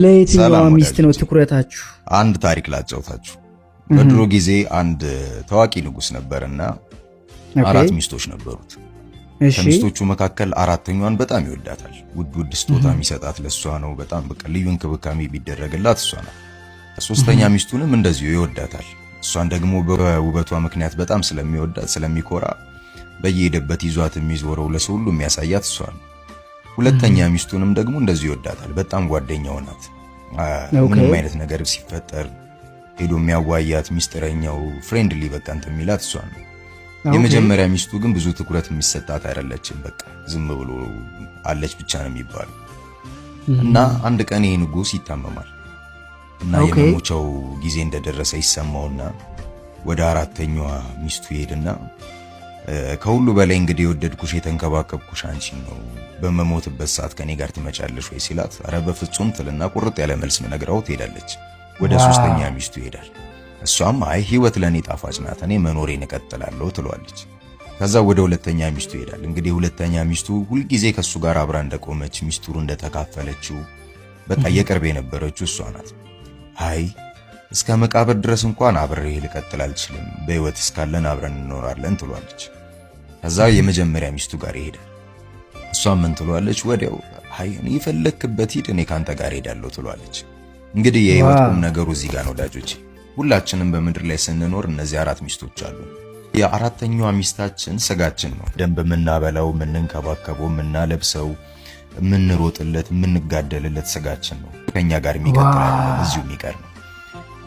ለየትኛዋ ሰላም ሚስት ነው ወዳጆቼ፣ ትኩረታችሁ? አንድ ታሪክ ላጫውታችሁ። በድሮ ጊዜ አንድ ታዋቂ ንጉሥ ነበርና አራት ሚስቶች ነበሩት። ከሚስቶቹ መካከል አራተኛዋን በጣም ይወዳታል። ውድ ውድ ስጦታ የሚሰጣት ለእሷ ነው። በጣም በቃ ልዩ እንክብካቤ ቢደረግላት እሷ ናት። ሶስተኛ ሚስቱንም እንደዚሁ ይወዳታል። እሷን ደግሞ በውበቷ ምክንያት በጣም ስለሚወዳት ስለሚኮራ በየሄደበት ይዟት የሚዞረው ለሰው ሁሉ የሚያሳያት እሷ ነው። ሁለተኛ ሚስቱንም ደግሞ እንደዚሁ ይወዳታል። በጣም ጓደኛው ናት። ምንም አይነት ነገር ሲፈጠር ሄዶ የሚያዋያት ሚስጥረኛው friendly በቃ እንትን የሚላት እሷ ነው። የመጀመሪያ ሚስቱ ግን ብዙ ትኩረት የሚሰጣት አይደለችም። በቃ ዝም ብሎ አለች ብቻ ነው የሚባለው። እና አንድ ቀን ይሄ ንጉሥ ይታመማል እና የመሞቻው ጊዜ እንደደረሰ ይሰማውና ወደ አራተኛዋ ሚስቱ ይሄድና ከሁሉ በላይ እንግዲህ የወደድኩሽ የተንከባከብኩሽ አንቺን ነው፣ በመሞትበት ሰዓት ከኔ ጋር ትመጫለሽ ወይ ሲላት፣ ኧረ በፍጹም ትልና ቁርጥ ያለ መልስ ነግራው ትሄዳለች። ወደ ሶስተኛ ሚስቱ ይሄዳል። እሷም አይ ህይወት ለኔ ጣፋጭ ናት፣ እኔ መኖሬን እቀጥላለሁ ትለዋለች። ከዛ ወደ ሁለተኛ ሚስቱ ይሄዳል። እንግዲህ ሁለተኛ ሚስቱ ሁልጊዜ ከሱ ጋር አብራ እንደቆመች ሚስጥሩ እንደተካፈለችው በቃ የቅርብ የነበረችው እሷ ናት። አይ እስከ መቃብር ድረስ እንኳን አብሬ ልቀጥል አልችልም፣ በህይወት እስካለን አብረን እንኖራለን ትሏለች። ከዛ የመጀመሪያ ሚስቱ ጋር ይሄዳል። እሷ ምን ትሏለች? ወዲያው አይ እኔ የፈለክበት ሂድ፣ እኔ ካንተ ጋር ሄዳለሁ ትሏለች። እንግዲህ የህይወት ቁም ነገሩ እዚህ ጋር ነው ወዳጆቼ። ሁላችንም በምድር ላይ ስንኖር እነዚህ አራት ሚስቶች አሉ። የአራተኛዋ ሚስታችን ስጋችን ነው። ደንብ የምናበላው፣ የምንንከባከበው፣ የምናለብሰው፣ የምንሮጥለት፣ የምንጋደልለት ስጋችን ነው። ከኛ ጋር የሚቀጥል አይደለም፣ እዚሁ የሚቀር ነው።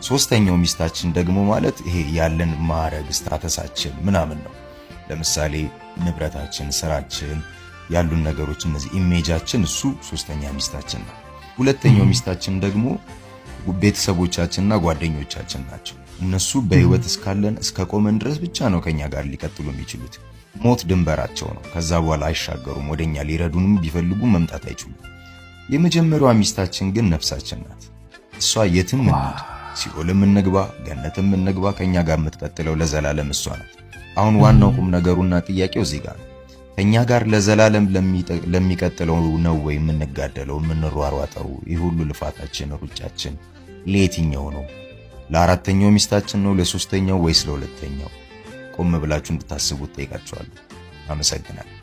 ሶስተኛው ሚስታችን ደግሞ ማለት ይሄ ያለን ማዕረግ status ኣችን ምናምን ነው። ለምሳሌ ንብረታችን፣ ስራችን፣ ያሉን ነገሮች እነዚህ image ኣችን፣ እሱ ሶስተኛ ሚስታችን ነው። ሁለተኛው ሚስታችን ደግሞ ቤተሰቦቻችንና ጓደኞቻችን ናቸው። እነሱ በህይወት እስካለን እስከ ቆመን ድረስ ብቻ ነው ከኛ ጋር ሊቀጥሉ የሚችሉት። ሞት ድንበራቸው ነው። ከዛ በኋላ አይሻገሩም። ወደኛ ሊረዱንም ቢፈልጉ መምጣት አይችሉም። የመጀመሪያዋ ሚስታችን ግን ነፍሳችን ናት። እሷ የትም እንሂድ፣ ሲኦልም እንግባ፣ ገነትም እንግባ፣ ከኛ ጋር የምትቀጥለው ለዘላለም እሷ ናት። አሁን ዋናው ቁም ነገሩና ጥያቄው እዚህ ጋር ነው። ከኛ ጋር ለዘላለም ለሚቀጥለው ነው ወይ የምንጋደለው የምንሯሯጠው? ይህ ሁሉ ልፋታችን ሩጫችን ለየትኛው ነው? ለአራተኛው ሚስታችን ነው? ለሶስተኛው ወይስ ለሁለተኛው? ቆም ብላችሁ እንድታስቡት ጠይቃችኋለሁ። አመሰግናለሁ።